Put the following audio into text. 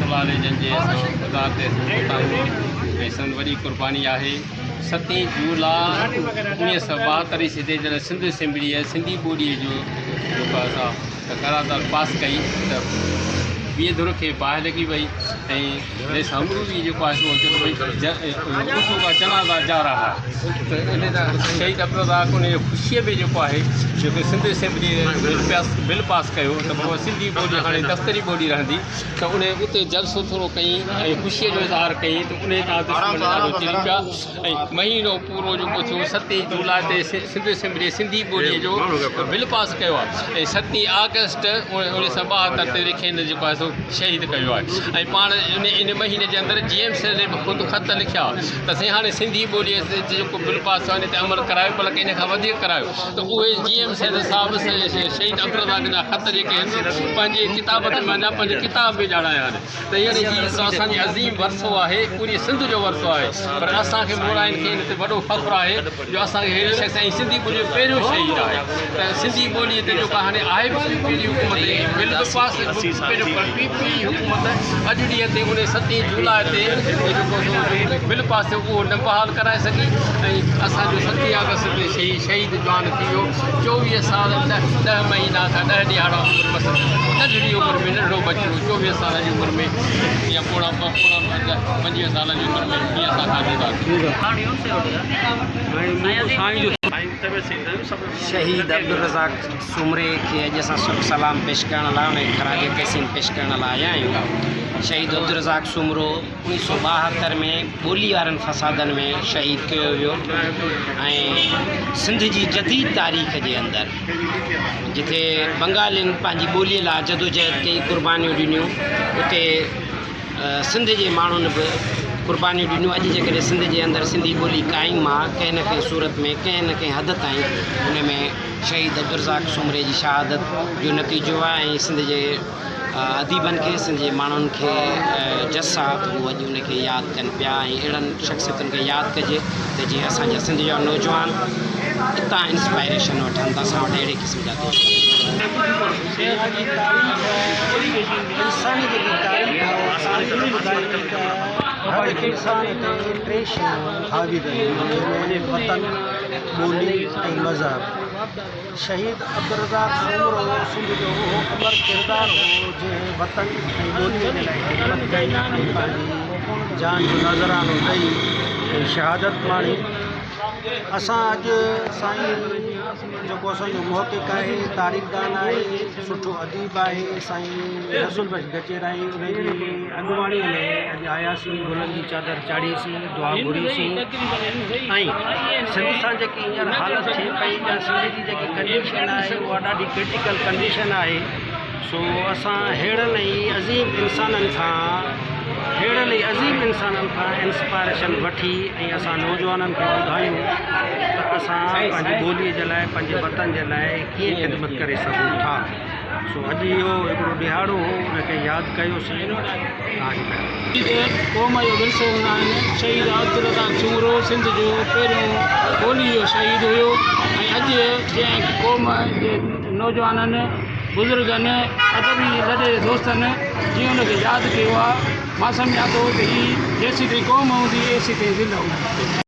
الله عليه جن جي اسان مزار تي اسين پهتا آهيون ۽ سندن وڏي قرباني آهي. ستين جولاء 1972 عيسوي تي جڏهن سنڌ اسيمبليء سنڌي ٻوليء جو جيڪو آهي سا قرارداد پاس ڪئي ته ٻيء ڌر کي باهه لڳي وئي ۽ رئيس همروي جيڪو آهي سو چيو ته ڀئي اردو ڪا جنازا جا رها هي ته ان شهيد عبدالرزاق ان جي خوشيء ۾ جيڪو آهي جيڪو سنڌ اسيمبليء بل پاس ڪيو ته بابا سنڌي ٻولي هاڻي دفتري ٻولي رهندي ته ان اتي جلسو ٿورو ڪيائين ۽ خوشيء جو اظهار ڪيائين ته انهيء تان دشمن ڏاڍو چري پيا ۽ مهينو پورو جيڪو ٿيو ستين جولاء تي سنڌ اسيمبليء سنڌي ٻوليء جو بل پاس ڪيو آهي ۽ ستين آگسٽ 1972 تي کين جيڪو آهي سو شهيد ڪيو آهي ۽ پاڻ ان مهيني جي اندر جي ايم سيد به خود خط لکيا ته سائين هاڻي سنڌي ٻوليء تي جيڪو بل پاس ٿيو آهي ان تي عمل ڪرايو بلڪ ان کان وڌيڪ ڪرايو ته اهي جي ايم سيد صاحب شهيد عبدالرزاق جا خط جيڪي آهن پنهنجي ڪتابت ۾ اڃا پنهنجي ڪتاب ۾ ڄاڻايا آهن ته يعني هي هڪڙو اسان جي عظيم ورثو آهي پوري سنڌ جو ورثو آهي پر اسان کي مورائين کي ان تي وڏو فخر آهي جو اسان کي ههڙي شخص ۽ سنڌي ٻولي جو پهريون شهيد آهي ته سنڌي ٻولي تي جيڪو هاڻي آهي به پي پي جي حڪومت جي بل به پاس پهريون پر پي پي جي حڪومت اڄ ڏينهن تي ان ستين جولاء تي جيڪو سو بل پاس ٿيو اهو نه بحال ڪرائي سگهي ۽ اسان جو ستين آگسٽ تي شهيد شهيد جوان ٿي ويو 24 سال 10 مهينا کان 10 ڏهاڙا عمر بس ننڍڙي عمر ۾ ننڍڙو ٻچڙو 24 سالن جي عمر ۾ يا پوڻا پوڻا 25 سالن جي عمر ۾ هي اسان کان جدا ٿي ويو. شهيد عبدالرزاق سومري کي اڄ اسان سرخ سلام پيش ڪرڻ لاء ان کي خراج تحسين پيش ڪرڻ لاء آيا آهيون. شهيد عبدالرزاق سومرو 1972 ۾ ٻولي وارن فسادن ۾ شهيد ڪيو ويو ۽ سنڌ جي جديد تاريخ جي اندر جتي بنگالين پنهنجي ٻولي لاء جدوجهد ڪئي قربانيون ڏنيون اتي سنڌ جي ماڻهن به قربانيون ڏنيون اڄ جيڪڏهن سنڌ جي اندر سنڌي ٻولي قائم آ ڪنهن نه ڪنهن صورت ۾ ڪنهن نه ڪنهن حد تائين ان ۾ شهيد عبدالرزاق سومري جي شهادت جو نتيجو آ ۽ سنڌ جي اديبن کي سنڌ جي ماڻهن کي جس آ ته هو اڄ ان کي ياد ڪن پيا ۽ اهڙن شخصيتن کي ياد ڪجي ته جيئن اسان جا سنڌ جا نوجوان اتان انسپائريشن وٺن ته اسان وٽ اهڙي قسم جا دوست انساني جيڪي تاريخ آهي اها تاريخ ٻڌائي ٿي ته هر انسان تي ٽي شيون حاوي رهيون جنهن ۾ وطن، ٻولي ۽ مذهب. شهيد عبدالرزاق سومرو سنڌ جو اهو امر ڪردار هو جنهن وطن ۽ ٻوليء جي لاء خدمت ڪئي ۽ پنهنجي جان جو نذرانو ڏئي ۽ شهادت ماڻي. اسان اڄ سائين جيڪو اسان جو محقق آهي، تاريخدان آهي، سٺو اديب آهي سائين رسول بخش گچيرائي ان جي اڳواڻي ۾ اڄ آياسين گلن جي چادر چاڙهيسين دعا گهريسين ۽ سنڌ سان جيڪي هينئر حالت ٿئي پئي يا سنڌ جي جيڪي ڪنڊيشن آهي اها ڏاڍي ڪرٽيڪل ڪنڊيشن آهي سو اسان ههڙن ئي عظيم انسانن کان ههڙن ئي عظيم انسانن کان انسپائريشن وٺي ۽ اسان نوجوانن کي ٻڌايون ته اسان پنهنجي ٻوليء جي لاء پنهنجي وطن جي لاء ڪيئن خدمت ڪري سگهون ٿا سو اڄ اهو هڪڙو ڏهاڙو هو ان کي ياد ڪيوسين. توهان کي پيارو. شهيد قوم جو ورثو هوندا آهن. شهيد عبدالرزاق سومرو سنڌ جو پهريون ٻولي جو شهيد هيو ۽ اڄ جنهن قوم جي نوجوانن، بزرگن، ادبي لڏي جي دوستن جيئن ان کي ياد ڪيو آهي مان سمجهان ٿو ته هي جيسيتائين قوم هوندي ايسيتائين زنده هوندي.